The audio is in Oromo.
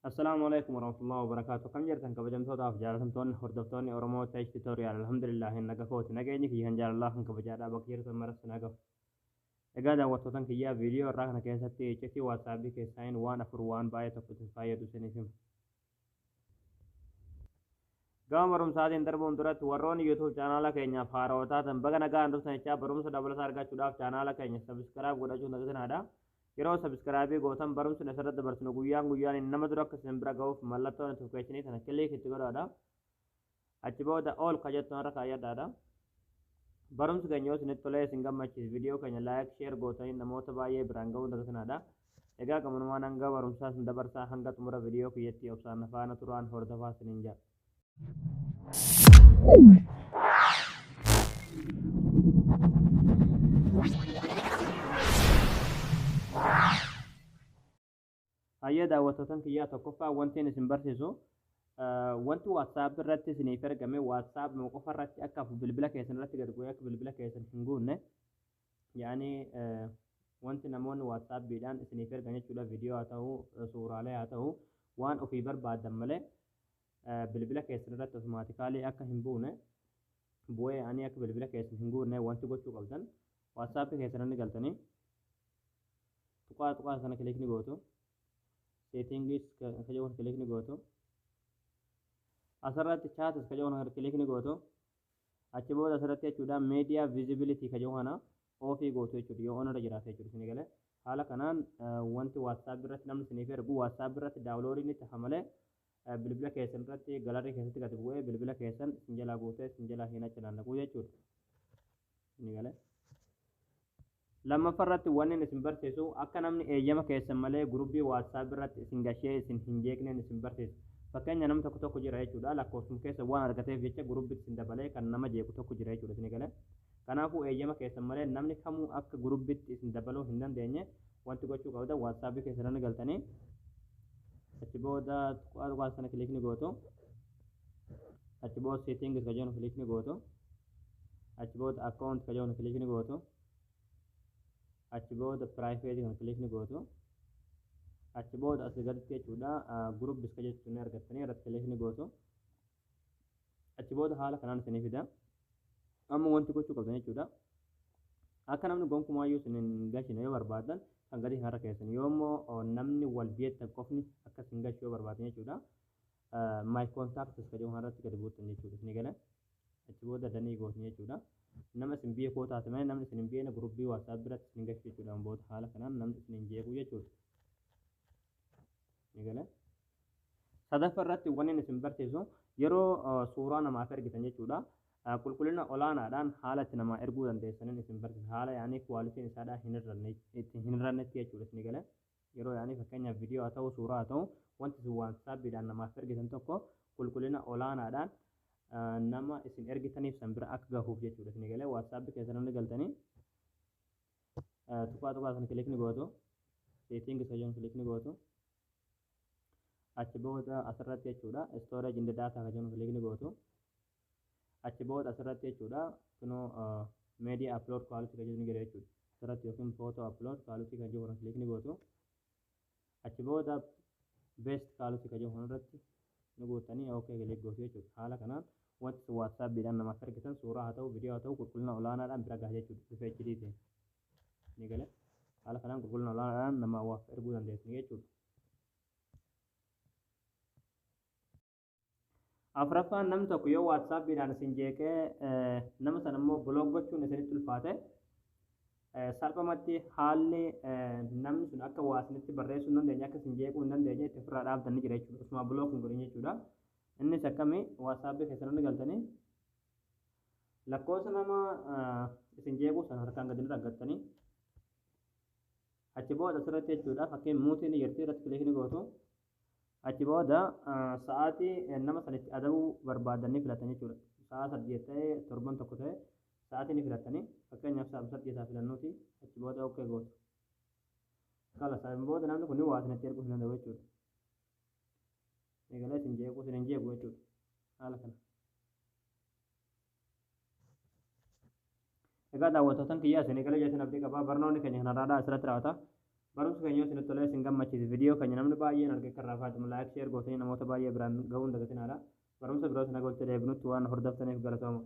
Assalaamu alaikum warahmatullahi wabarakaatu. Akkam jirtan kabajamtootaaf jaalatamtoonni hordoftoonni Oromoo Tech Tutorial? Alhamdulillah, naga kooti. Nageenyi kiyya kan jaalalaa kan kabajaadhaa bakka jirtan maratti naga. Egaa daawwattootan kiyyaa, viidiyoo irraa kana keessatti iccitii WhatsAppii keessaayin waan afur waan baay'ee tokko isin fayyadu isiniif hima. Gama barumsaatiin darbuun duratti, warroonni YouTube chaanaala keenyaaf haarawaa taatan baga nagaan dhuftan jechaa, barumsa dabalataa argachuudhaaf chaanaala keenya subscribe godhachuun dagatinaa. Yeroo subscribe gootan barumsi asirratti dabarsinu guyyaan guyyaan nama dura akka isin bira ga'uuf mallattoo notification tana click itti godhaadha. Achi booda all ka jettu irra kaayyadhaadha. Barumsi keenya yoo isinitti tolee isin gammachiise, viidiyoo keenya like, share gootanii namoota baay'ee biraan ga'uun dagatinaadha. Egaa gamunumaan hanga barumsaa isin dabarsaa, hanga xumura viidiyoo kiyyatti obsaan faana turaan hordofaa isiniin jedha. Hayyee daawwattootan kiyyaa, tokkoffaa wanti isin barsiisu, wanti WhatsApp irratti isiniif ergame WhatsApp qofa irratti akka hafu, bilbila keessan irratti gad bu'ee akka bilbila keessan hin guunne, yaani wanti namoonni WhatsAppiidhaan isiniif ergan jechuudha, viidiyoo haa ta'u, suuraalee haa ta'u, waan ofii barbaadan malee bilbila keessan irratti automatically akka hin buune, bu'ee ani akka bilbila keessan hin guunne wanti gochuu qabdan, WhatsApp keessan inni galtanii tuqaa tuqaa kana click ni gootu, settings ka jedhu click ni gootu, asirratti chats ka jedhu kana click ni gootu. Achi booda asirratti jechuudha media visibility ka jedhu kana off gootu jechuudha, yoo on irra jiraate jechuudha. Isin galee? Haala kanaan wanti WhatsApp irratti namni isiniif ergu WhatsApp irratti downloadiin itti hafa malee bilbila keessan irratti gallery keessatti gadi bu'ee bilbila keessan isin jalaa guutee isin jalaa hin achanaannaqu jechuudha. Isin galee? Lammaffaa irratti wanni isin barsiisu, akka namni eeyyama keessan malee guruppii WhatsApp irratti isin gashee isin hin jeeqneen isin barsiisa. Fakkeenya, namni tokko tokko jira jechuudha, lakkoofsuma keessa waan argateef jecha guruppiitti isin dabalee kan nama jeequ tokko jira jechuudha. Isin galee? Kanaafuu eeyyama keessan malee namni kamuu akka guruppiitti isin dabaluu hin dandeenye wanti gochuu qabdan, WhatsApp keessan inni galtanii achi booda tuqaa tuqaa sana click ni gootu. Achi booda settings ka jedhu click ni gootu. Achi booda account ka jedhu click ni gootu. Achi booda privacy kan click ni gootu. Achi booda asii gaditti jechuudha groups ka jettu ni argattanii irratti click ni gootu. Achi booda haala kanaan isinii fida. Amma wanti gochuu qabdan jechuudha, akka namni gonkumaayyuu isin hin gashine yoo barbaadan kan gadi kanarra keessan, yoo immoo namni wal beektan qofni akka isin gashu yoo barbaadan jechuudha, my contacts ka jedhu kanarratti gadi buutan jechuudha. Isinii gala? Achi booda done gootan jechuudha. Nama isin beekoo taate malee namni isin hin beekne guruppii WhatsApp biratti isin gashu jechuudha. Booda haala kanaan namni isin hin jeequ jechuudha. Isinii gala? Sadaffaa irratti wanni isin barsiisu, yeroo suuraa namaaf ergitan jechuudha, qulqullina olaanaadhaan haala itti namaa erguu dandeessaniin isin barsiisa. Haala yaanii qualityn isaadhaa hin hir'anne, itti hin hir'annetti jechuudha. Isinii gala? Yeroo yaanii fakkeenyaaf viidiyoo haa ta'u, suuraa haa ta'u, wanti isin WhatsAppiidhaan namaaf ergitan tokko qulqullina olaanaadhaan nama isin ergitaniif san bira akka gahuuf jechuudha. Isinii galee? WhatsAppii keessa namni galtanii tuqaa tuqaa sana click ni gootu, setting isa jedhu click ni gootu. Achi booda asirratti jechuudha storage and data ka jedhu click ni gootu. Achi booda asirratti jechuudha kunoo media upload quality ka jedhu ni jira jechuudha asirratti, yookiin photo upload quality kan jedhu kana click ni gootu. Achi booda best quality ka jedhu kanarratti ni guuttanii okay click gootu jechuudha. Haala kanaan wanti WhatsAppiidhaan namaaf ergitan suuraa haa ta'u, viidiyoo haa ta'u, qulqullina olaanaadhaan bira gaha jechuudha bifa HD ta'een. Ni gale? Haala kanaan qulqullina olaanaadhaan namaaf erguu dandeessu jechuudha. Afuraffaan, namni tokko yoo WhatsAppiidhaan isin jeeqee nama sana immoo block gochuun isinitti ulfaate, salphumatti haalli namni sun akka waa isinitti barreessuu hin dandeenye, akka isin jeequu hin dandeenye itti ofirraa dhaabdan ni jira jechuudha. Osuma block hin godhin jechuudha. Innis akkamii? WhatsAppii keessan galtanii lakkoofsa nama isin jeequu sana harkaan gadi ni argattanii, achi booda asirratti jechuudha fakkiin mute ni jirti, irratti click ni gootu. Achi booda sa'aatii nama sanitti adabuu barbaadan ni filatan jechuudha. Sa'a 8 ta'ee, torban tokko ta'e, sa'aatii ni filatanii, fakkeenyaaf sa'a 8 filannuuti, achi booda okay gootu. Kala sa'aan booda namni kun waa isinitti erguu hin danda'u jechuudha. Eegalee isin jeequu isin hin jeequ jechuudha. Haala kana. Egaa daawwattootan kiyyaa, isin eegalee jechuun abdii qabaa. Barnoonni keenya kanarraadhaa asirratti raawwata. Barumsi keenya yoo isinitti tolee isin gammachiise, viidiyoo keenya namni baay'een argee akka irraa fayyadamu like, share gootanii namoota baay'ee biraan ga'uu hin dagatinaadha. Barumsa biroos naga walitti deebinutti waan hordoftaniif galatooma.